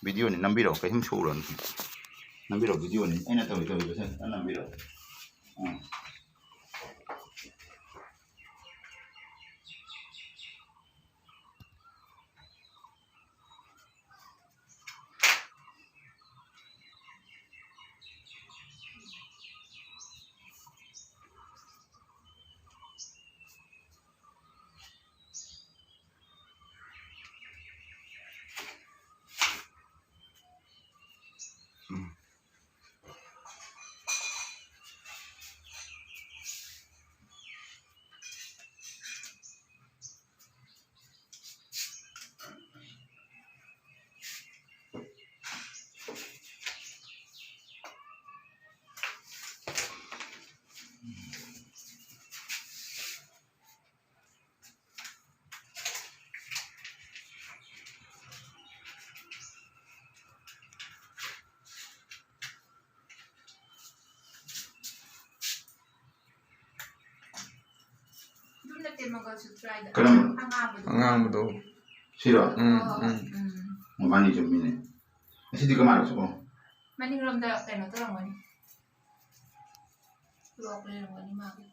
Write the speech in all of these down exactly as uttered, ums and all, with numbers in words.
ꯚꯤꯗꯤꯑꯣꯅꯤ, ꯅꯝꯕꯤꯔꯛꯑꯣ, ꯀꯩꯁꯨꯝ ꯁꯣꯛꯎꯔꯅꯨ꯫ ꯅꯝꯕꯤꯔꯛꯑꯣ, ꯚꯤꯗꯤꯑꯣꯅꯤ ꯑꯩꯅ ꯇꯧꯔꯤ, ꯇꯧꯔꯤꯕꯁꯦ ꯅꯝꯕꯤꯔꯛꯑꯣ꯫ ꯎꯝ꯫ ꯑꯗꯨꯝ ꯅꯠꯇꯦ, ꯃꯪꯒꯜꯁꯨꯇ꯭ꯔꯥꯗ ꯀꯔꯝꯕ? ꯑꯉꯥꯡꯕꯗꯣ꯫ ꯑꯉꯥꯡꯕꯗꯣ꯫ ꯁꯤꯔꯣ? ꯎꯝ, ꯍꯣꯏ, ꯍꯣꯏ, ꯎꯝ꯫ ꯎꯝ꯫ ꯃꯕꯥꯅꯤ ꯆꯨꯝꯃꯤꯅꯦ꯫ ꯑꯁꯤꯗꯤ ꯀꯃꯥꯏꯅ ꯆꯨꯝꯃꯣ? ꯃꯅꯤꯡꯂꯣꯝꯗ ꯀꯩꯅꯣ ꯇꯧꯔꯝꯒꯅꯤ꯫ ꯂꯣꯛ ꯂꯩꯔꯝꯒꯅꯤ ꯃꯥꯒꯤ꯫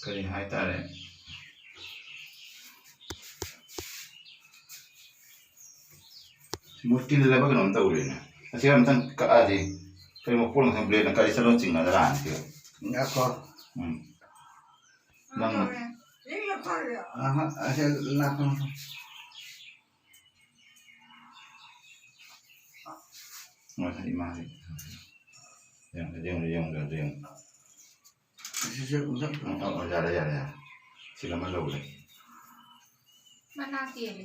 ꯀꯔꯤ ꯍꯥꯏꯇꯥꯔꯦ? ꯃꯨꯔꯇꯤ ꯂꯩꯕ ꯀꯩꯅꯣꯝ ꯇꯧꯔꯦꯅꯦ꯫ ꯑꯁꯤ ꯑꯝꯇꯪ ꯀꯛꯑꯗꯤ ꯀꯔꯤ ꯃꯄꯣꯠ ꯑꯃ ꯕ꯭ꯂꯦꯗꯅ ꯀꯔꯤ ꯆꯠꯂꯣ ꯆꯤꯡꯅꯗ꯭ꯔꯥꯅ ꯁꯤꯗ꯫ ꯉꯥꯏꯈꯣ꯫ ꯎꯝ꯫ ꯅꯪ ꯑꯍ, ꯑꯁꯤ ꯂꯥꯛꯀꯅꯨ꯫ ꯉꯁꯥꯏ ꯏꯃꯥꯁꯦ꯫ ꯌꯦꯡꯉꯨ, ꯌꯦꯡꯉꯨ, ꯌꯦꯡꯉꯨ, ꯌꯦꯡꯉꯨ, ꯌꯦꯡꯉꯨ꯫ ꯑꯁꯤꯁꯦ ꯑꯃꯨꯛꯇꯪ ꯑꯣ, ꯑꯣ, ꯑꯣ, ꯌꯥꯔꯦ, ꯌꯥꯔꯦ, ꯌꯥꯔꯦ꯫ ꯁꯤꯗ ꯑꯃ ꯂꯧꯔꯦ꯫ ꯃꯅꯥ ꯀꯦꯜꯂꯦ꯫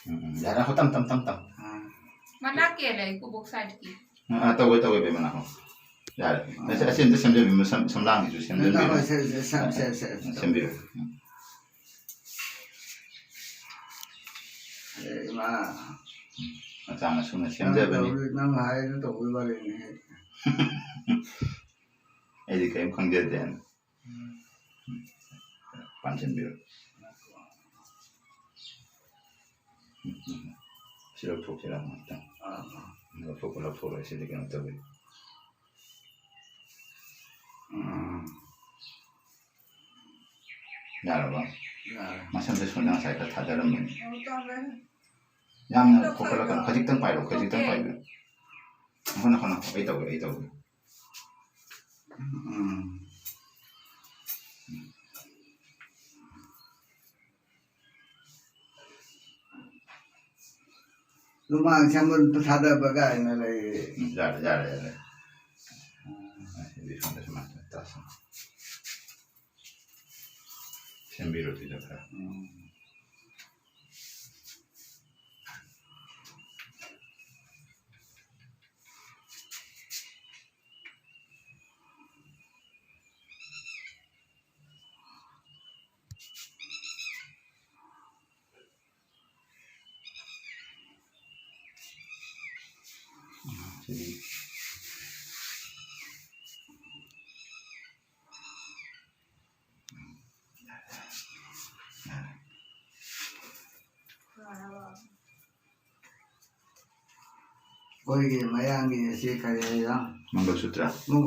ꯎꯝ, ꯎꯝ, ꯌꯥꯔꯦ, ꯉꯥꯏꯈꯣ, ꯇꯝ, ꯇꯝ, ꯇꯝ, ꯇꯝ꯫ ꯑꯥ꯫ ꯃꯅꯥ ꯀꯦꯜꯂꯦ, ꯀꯣꯕꯣꯛ ꯁꯥꯏꯠꯀꯤ꯫ ꯑꯥ, ꯑꯥ, ꯇꯧꯒꯦ, ꯇꯧꯒꯦ, ꯕꯦꯝꯃ, ꯉꯥꯏꯈꯣ꯫ ꯌꯥꯔꯦ꯫ ꯑꯥ꯫ ꯑꯁꯤ, ꯑꯁꯤ ꯑꯝꯇ ꯁꯦꯝꯖꯟꯕꯤꯌꯨ, ꯁꯝ-, ꯁꯝꯂꯥꯡꯒꯤꯁꯨ ꯁꯦꯝꯖꯟꯕꯤꯌꯨ꯫ ꯍꯣꯏ, ꯁꯦ-, ꯁꯦ-, ꯁꯦꯝ-, ꯁꯦ-, ꯁꯦ-, ꯑꯥ, ꯁꯦꯝꯕꯤꯌꯨ꯫ ꯎꯝ꯫ ꯑꯦ, ꯏꯃꯥ꯫ ꯃꯆꯥ ꯃꯁꯨꯅ ꯅꯪ ꯁꯦꯝꯖꯕꯅꯤ꯫ ꯇꯧꯔꯤ-, ꯅꯪ ꯍꯥꯏꯗꯨ ꯇꯧꯕꯩ ꯋꯥꯔꯤꯅꯤ꯫ ꯑꯩꯗꯤ ꯀꯔꯤꯝ ꯈꯪꯖꯗꯦꯅ꯫ ꯎꯝ꯫ ꯄꯥꯟꯁꯤꯟꯕꯤꯔꯣ꯫ ꯎꯝ, ꯎꯝ꯫ ꯁꯤ ꯂꯧꯊꯣꯛꯁꯤꯔꯥ ꯉꯥꯛꯇꯪ? ꯑꯥ, ꯑꯥ꯫ ꯂꯧꯊꯣꯛꯄ ꯂꯧꯊꯣꯛꯂꯣꯏ, ꯁꯤꯗꯤ ꯀꯩꯅꯣ ꯇꯧꯋꯤ꯫ ꯎꯝ꯫ ꯌꯥꯔꯕ? ꯌꯥꯔꯦ꯫ ꯃꯁꯝꯁꯦ ꯁꯣꯝꯗ ꯉꯁꯥꯏ ꯈꯔ ꯊꯥꯗꯔꯝꯕꯅꯤ꯫ ꯑꯣ, ꯇꯧꯔꯦ꯫ ꯌꯥꯝꯅ ꯂꯧꯊꯣꯛ-, ꯈꯣꯀꯠꯂꯛꯀꯅꯨ, ꯈꯖꯤꯛꯇꯪ ꯄꯥꯏꯔꯣ, ꯈꯖꯤꯛꯇꯪ ꯂꯧꯊꯣꯛꯀꯦ꯫ ꯄꯥꯏꯕꯤꯌꯨ꯫ ꯉꯥꯏꯈꯣ, ꯉꯥꯏꯈꯣ, ꯉꯥꯏꯈꯣ, ꯑꯩ ꯇꯧꯒꯦ, ꯑꯩ ꯇꯧꯒꯦ꯫ ꯎꯝ꯫ ꯂꯨꯃꯥꯡ ꯁꯪꯕ ꯊꯥꯗꯕ ꯀꯥꯏꯅ ꯂꯩ꯫ ꯎꯝ, ꯌꯥꯔꯦ, ꯌꯥꯔꯦ, ꯌꯥꯔꯦ꯫ ꯑꯁꯤꯗꯤ ꯁꯣꯝꯗ ꯁꯨꯃꯥꯏꯅ ꯇꯥꯁꯜꯂꯣ꯫ ꯁꯦꯝꯕꯤꯔꯣ ꯁꯤꯗ ꯈꯔ꯫ ꯎꯝ꯫ ꯑꯩꯈꯣꯏꯒꯤ ꯃꯌꯥꯡꯒꯤ ꯑꯁꯤ ꯀꯔꯤ ꯍꯥꯏꯔ? ꯃꯪꯒꯜ ꯁꯨꯇ꯭ꯔ꯫ ꯃꯪꯒꯜ